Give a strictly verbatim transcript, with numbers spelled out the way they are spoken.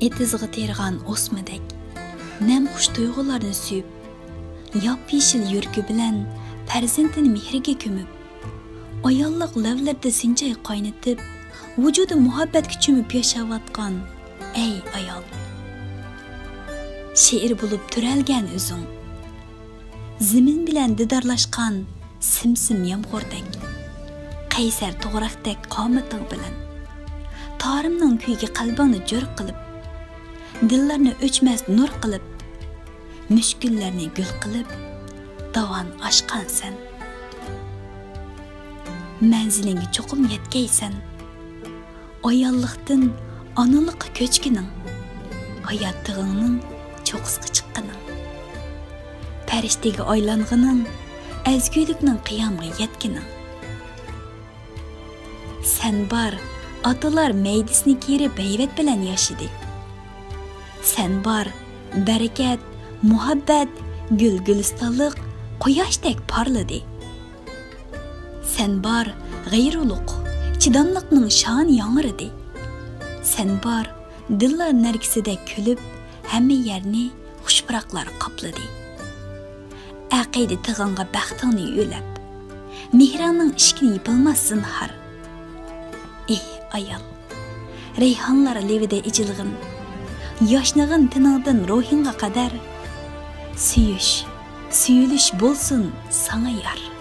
ئېتىزغا تېرىغان ئوسمىدەك نەم خۇش تۇيغۇلارنى سۆيۈپ، ياپيېشىل يۈرىكى بىلەن پەرزەنتىنى مېھرىگە كۆمۈپ، ئاياللىق لەۋلىرىدە سىنچاي قاينىتىپ، ۋۇجۇدى مۇھەببەتكە چۆمۈپ ياشاۋاتقان، ئەي ئايال! شېئىر بولۇپ تۆرەلگەن ئۆزۈڭ. زېمىن بىلەن دىدارلاشقان سىمسىم يامغۇردەك، قەيسەر توغراقتەك قامىتىڭ بىلەن، تارىمنىڭ كۈيىگە قەلبىڭنى جۆر قىلىپ، دىللارنى ئۆچمەس نۇر قىلىپ، مۈشكۈللەرنى گۈل قىلىپ، داۋان ئاشقان سەن. مەنزىلىڭگە چوقۇم يەتكەيسەن. ئاياللىقتىن ئانىلىققا كۆچكىنىڭ، ھايات تىغىڭنىڭ چوققىسىغا چىققىنىڭ، پەرىشتىگە ئايلانغىنىڭ، ئەزگۈلۈكنىڭ قىيامىغا يەتكىنىڭ. سەن بار، ئاتىلار مەيدىسىنى كىيدۈرۈپ ھەيۋەت بىلەن ياشىدى. سەن بار، بەرىكەت، مۇھەببەت، گۈل-گۈلىستانلىق قۇياشتەك پارلىدى. سەن بار، غەيرۇلۇق، چىداملىقنىڭ شانى ياڭرىدى. سەن بار، دىللار نەرگىسىدەك كۈلۈپ، ھەممە يەرنى خۇش پۇراقلار قاپلىدى. ئەقىدە تىغىڭغا بەختىڭنى يۆلەپ، مېھرىڭنىڭ ئىشىكىنى يېپىلماس زىنھار. ئېھ، ئايال! رەيھانلار لېۋىدە ئېچىلغىن، ياشنىغىن تېنىڭدىن روھىڭغا قەدەر. سۆيۈش، سۆيۈلۈش بولسۇن ساڭا يار.